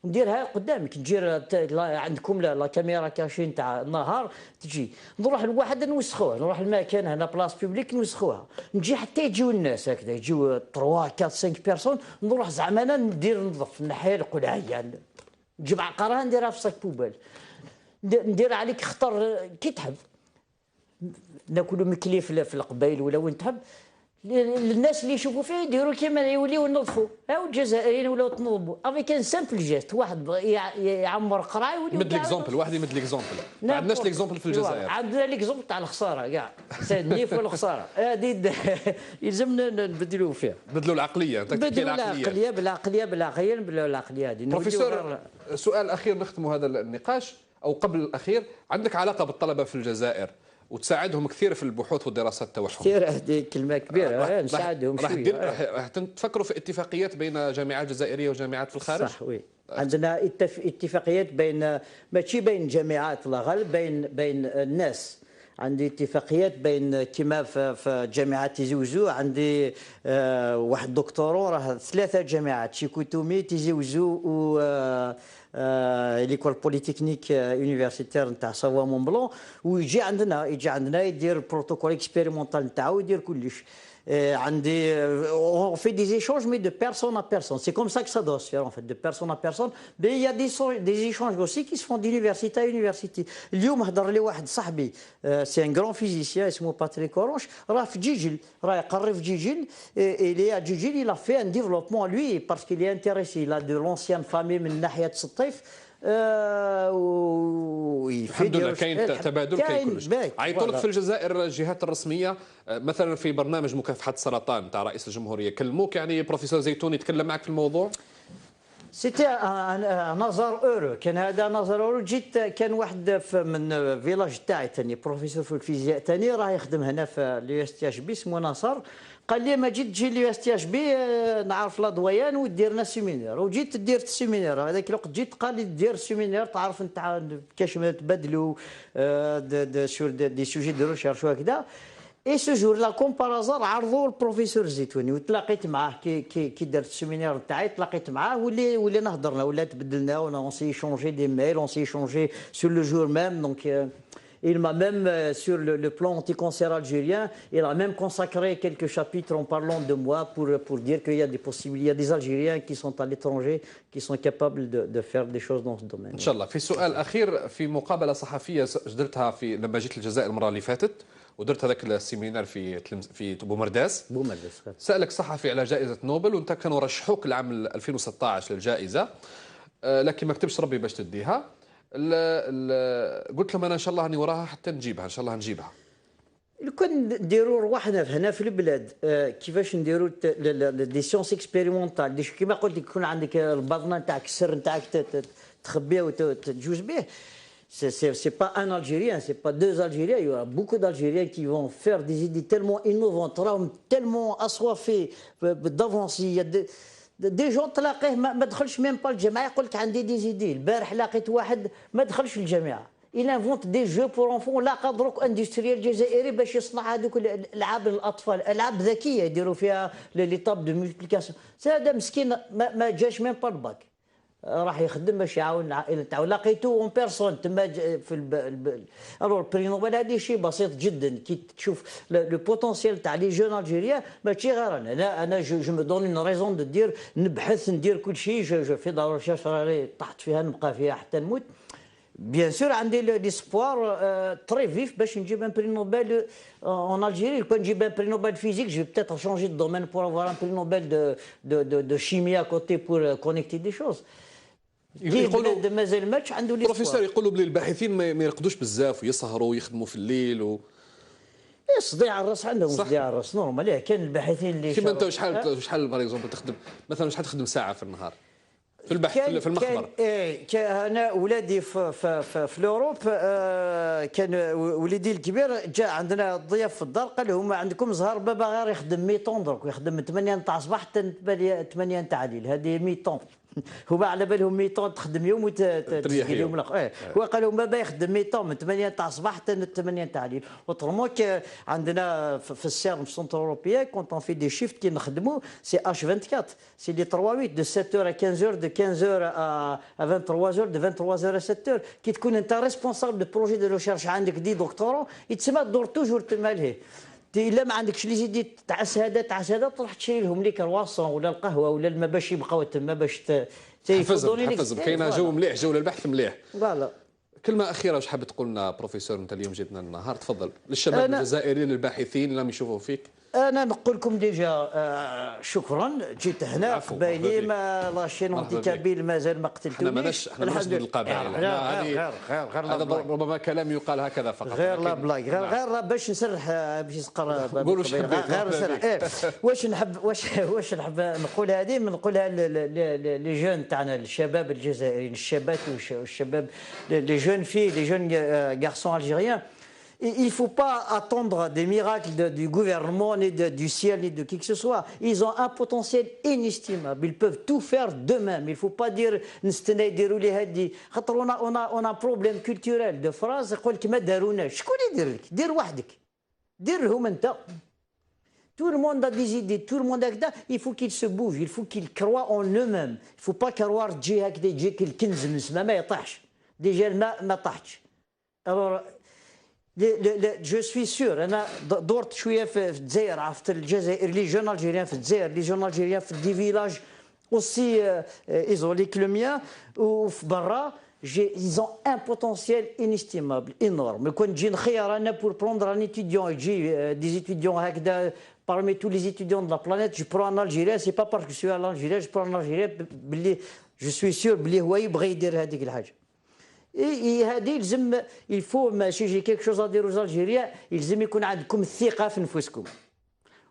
نديرها قدامك، تجي ر- ت- لا- عندكم لا, لا كاميرا كاشين تاع النهار، تجي، نروح لواحد نوسخوه، نروح المكان هنا بلاص بوبليك نوسخوها، نجي حتى يجيو الناس هكذا، يجيو تروا كات سانك بيرسون، نروح زعما انا ندير نظف، نحي القلعيه، نجيب عقارها نديرها في صاك بوبال، ند- ندير عليك خطر كي تحب. ناكلوا مكلي في في القبايل ولا وين تحب. ل- للناس اللي يشوفوا فيه يديروا كيما يوليو ينظفوا. هاو الجزائريين ولاو تنظموا افيك ان سامبل جيست، واحد ب- يع- يعمر قرعه يوليو مد كاع ليكزومبل، واحد يمد ليكزومبل. ما عندناش ليكزومبل في الجزائر. عندنا ليكزومبل تاع الخساره كاع، سي النيف والخساره هذه د- يلزمنا نبدلوا فيها. بدلوا العقليه، انت تحكي بدلوا العقليه. العقليه، بالعقليه بالعقليه نبدلوا العقليه هذه. نوليو بروفيسور، غير- سؤال اخير نختم هذا النقاش، او قبل الاخير، عندك علاقه بالطلبه في الجزائر وتساعدهم كثير في البحوث والدراسات تاعهم. كثير، هذه كلمه كبيره. راح- آه، نساعدهم راح شويه. دير- آه. راح راح تفكروا في اتفاقيات بين جامعات جزائريه وجامعات في الخارج؟ صح، وي. عندنا اتف- اتفاقيات بين، ماشي بين جامعات، الله غالب، بين بين الناس. عندي اتفاقيات بين، كيما في, في جامعة تيزي وزو، عندي آه واحد دكتوراه، راه ثلاثه جامعات، شيكوتومي، تيزي وزو، و آه آه ليكول بوليتكنيك، آه، اونيفرسيتير نتاع سافوا مون بلون، ويجي عندنا، يجي عندنا يدير البروتوكول اكسبيريمونتال نتاعو، يدير كلش. Euh, عندي, euh, on fait des échanges, mais de personne à personne. C'est comme ça que ça doit se faire, en fait, de personne à personne. Mais il y a des, so- des échanges aussi qui se font d'université à université. اليوم هضر لي واحد صاحبي, euh, c'est un grand physicien, اسمه Patrick Orange, راه في جيجل, راه يقري في جيجل, et, et il est à جيجل, il a fait un développement, lui, parce qu'il est intéressé. Il a de l'ancienne famille من ناحية سطيف, euh, و- il fait الحمد des لله recherches. كاين تبادل، كاين كاين كلش. باك, عيطوا لك voilà. في الجزائر الجهات الرسميه، آه، مثلا في برنامج مكافحه السرطان تاع رئيس الجمهوريه، كلموك يعني بروفيسور زيتون يتكلم معك في الموضوع؟ C'était un, un, un hasard heureux. كان هذا un hasard heureux. جيت, كان واحد في, من village تاعي تاني, professeur في الفيزياء تاني, راه يخدم هنا في l'U S T H B, اسمه نصر. قال لي: مجيد, تجي l'U S T H B, آه, نعرف la doyenne, وديرنا séminaire. وجيت ديرت séminaire. هذاك الوقت جيت قال لي: دير séminaire, تعرف انت, كاش ما تبدلوا, آه, de, de, sur des, des sujets de recherche وهكذا. Et ce jour-là, comme par hasard, عرضوا البروفيسور الزيتوني, وتلاقيت معاه كي, كي, كي درت séminaire تاعي, تلاقيت معاه, واللي, ولينا هضرنا, ولا تبدلنا, on s'est échangé des mails, on s'est échangé sur le jour même. Donc, euh, il m'a même, euh, sur le, le plan anti-cancer algérien, il a même consacré quelques chapitres en parlant de moi pour, pour dire qu'il y a des possibilités, il y a des Algériens qui sont à l'étranger, qui sont capables de, de faire des choses dans ce domaine. ان شاء الله. في سؤال اخير، في مقابله صحفيه س- درتها في لما جيت للجزائر المره اللي فاتت، ودرت هذاك السيمينار في تلمز... في بومرداس. بومرداس. سالك صحفي على جائزه نوبل، وانت كانوا رشحوك العام ألفين وستطاش للجائزه، آه، لكن ما كتبش ربي باش تديها. ال... ال... قلت لهم: انا ان شاء الله راني وراها حتى نجيبها، ان شاء الله نجيبها. لو كان نديروا رواحنا هنا في البلاد, آه, كيفاش نديروا الت- ل- ل- ل- des sciences expérimentales, des ch- كيما قلت لك, يكون عندك الباطنه نتاعك, السر نتاعك, ت- ت- تخبيه وتجوز به. C'est, c'est, c'est pas un Algérien, c'est pas deux Algériens. Il y aura beaucoup d'Algériens qui vont faire des idées tellement innovantes, راهم tellement assoiffés, euh, d'avancées. Il y a des, des gens تلاقيه ما, ما دخلش même pas الجامعه, يقول لك: عندي des idées. البارح لاقيت واحد ما دخلش الجامعه, il invente des jeux pour enfants, لاقى دروك industriel جزائري باش يصنع هذوك ال- الالعاب للاطفال, العاب ذكيه يديروا فيها l'étape de multiplication. هذا مسكين ما, ما جاش même pas الباك, راح يخدم باش يعاون العائله تاعو. لقيتو en personne تما, ج- في الب... الب... alors prix Nobel هذه شيء بسيط جدا كي تشوف le, le potentiel تاع les jeunes algériens. ماشي غير انا, لا, انا je, je me donne une raison de dire, نبحث, ندير كل شيء, je, je fais de la recherche, راني طحت فيها, نبقى فيها حتى نموت. Bien sûr, عندي le- l'espoir, euh, très vif باش نجيب un prix Nobel, euh, en Algérie. لو كان نجيب un prix Nobel physique, je vais peut-être changer de domaine pour avoir un prix Nobel de, de, de, de chimie à côté pour, euh, connecter des choses. كي يقولوا بلاد مازال ماتش عنده l'espoir. بروفيسور، يقولوا بلي الباحثين ما ما يرقدوش بزاف ويسهروا ويخدموا في الليل و... إيه, صداع الراس عندهم, صح. صداع الراس normal. إيه, كان الباحثين اللي كيما انت شغل- شحال شحال par exemple تخدم؟ مثلا شحال تخدم ساعه في النهار في البحث كان في المخبر؟ كان ايه كان انا ولادي في في في, في l'Europe, آه كان وليدي الكبير جاء عندنا ضياف في الدار, قال لهم: عندكم زهر, بابا غير يخدم mi-temps دروك, يخدم من ثمانية نتاع الصباح حتى ثمانية نتاع الليل, هذه mi-temps. هما على بالهم mi-temps تخدم يوم وتجي تريح يوم. اليوم الاخر. ايه, هو قال لهم: بابا يخدم mi-temps من ثمانية نتاع الصباح حتى ثمانية نتاع الليل. Autrement, عندنا في, في السيرم, في centre européen, quand on fait des shifts, كي نخدموا, c'est H vingt-quatre. C'est les trois huit, de sept heures à quinze heures, de quinze heures à, à vingt-trois heures, de vingt-trois heures à sept heures. كي تكون انت responsable de projet de recherche, عندك des doctorants, يتسمى تدور toujours تما لهيه. تي الا ما عندكش les idées تاع السهاده, تاع السهاده, تروح تشري لهم les croissants ولا القهوه ولا الماء باش يبقاو تما باش ت... حفزهم حفزهم كاينه جو مليح, جو للبحث مليح. Voilà. كلمه اخيره, واش حاب تقول لنا بروفيسور؟ انت اليوم جيتنا النهار, تفضل, للشباب الجزائريين, للباحثين اللي راهم يشوفوا فيك. انا نقول لكم déjà, آه, شكرا, جيت هنا, قبايلي, ما la chaîne anti-kabyle مازال ما قتلتونيش. احنا ماناش احنا ماناش ضد القبائل. غير غير غير غير, غير, غير هذا ربما كلام يقال هكذا فقط, غير la blague, غير غير باش نسرح, آه, باش يسقر, غير نسرح. ايه, واش نحب واش واش نحب نقول هذه, نقولها les jeunes تاعنا, الشباب الجزائريين, الشابات والشباب, les jeunes filles, les jeunes, آه, garçons algériens. Il ne faut pas attendre des miracles de, du gouvernement ni de, du ciel ni de qui que ce soit. Ils ont un potentiel inestimable. Ils peuvent tout faire d'eux-mêmes. Il ne faut pas dire نستنى يديروا لي هادي, خاطر on a, on a, on a un problème culturel de phrase, يقول لك: ما داروناش. شكون يدير لك؟ دير وحدك, دير لهم انت. Tout le monde a des idées, tout le monde a هكذا. Il faut qu'ils se bougent, il faut qu'ils croient en eux-mêmes. Il faut pas croire تجي هكذا يجيك الكنز من السماء, ما يطيحش. Déjà الماء ما طاحش. Alors, لا، لا، لا، je suis sûr. انا د- دورت شويه في في الجزائر، عرفت الجزائر، les jeunes algériens في الجزائر، les jeunes algériens في des villages aussi euh, euh, isolés que le mien, وفي برا. Ils ont un potentiel inestimable, énorme. كون تجي نخير انا pour prendre un étudiant, يجي des étudiants هكذا, parmi tous les étudiants de la planète, je prends un Algérien. C'est pas parce que je suis un Algérien, je prends un Algérien. Je suis sûr بلي هو يبغي يدير هذيك الحاجه. اي هذه يلزم, il faut, ماشي j'ai quelque chose à dire aux Algériens, يلزم يكون عندكم الثقه في نفوسكم.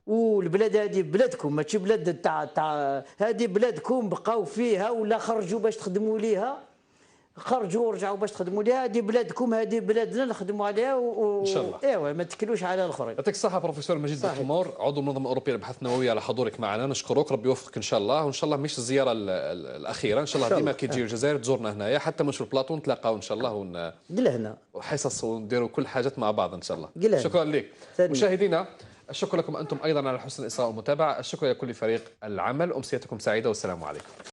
والبلاد هذه بلادكم, ماشي بلاد تاع تاع هذه بلادكم, بقاو فيها ولا خرجوا باش تخدموا ليها. خرجوا ورجعوا باش تخدموا ليها. هذه بلادكم, هذه بلادنا, نخدموا عليها و... و... إن شاء الله. ايوا, ما تكلوش على الاخرين. يعطيك الصحة بروفيسور مجيد بوتمور، عضو المنظمة الأوروبية للبحث النووي، على حضورك معنا، نشكرك، ربي يوفقك إن شاء الله، وإن شاء الله مش الزيارة الأخيرة، إن شاء الله ديما كي تجي الجزائر تزورنا هنايا حتى من شوف البلاطو نتلاقاو إن شاء الله ون... قلهنا وحصص ونديروا كل حاجات مع بعض إن شاء الله. شكرا لك مشاهدينا. الشكر لكم أنتم أيضا على حسن الإصغاء والمتابعة. الشكر لكل فريق العمل. أمسيتكم سعيدة والسلام عليكم.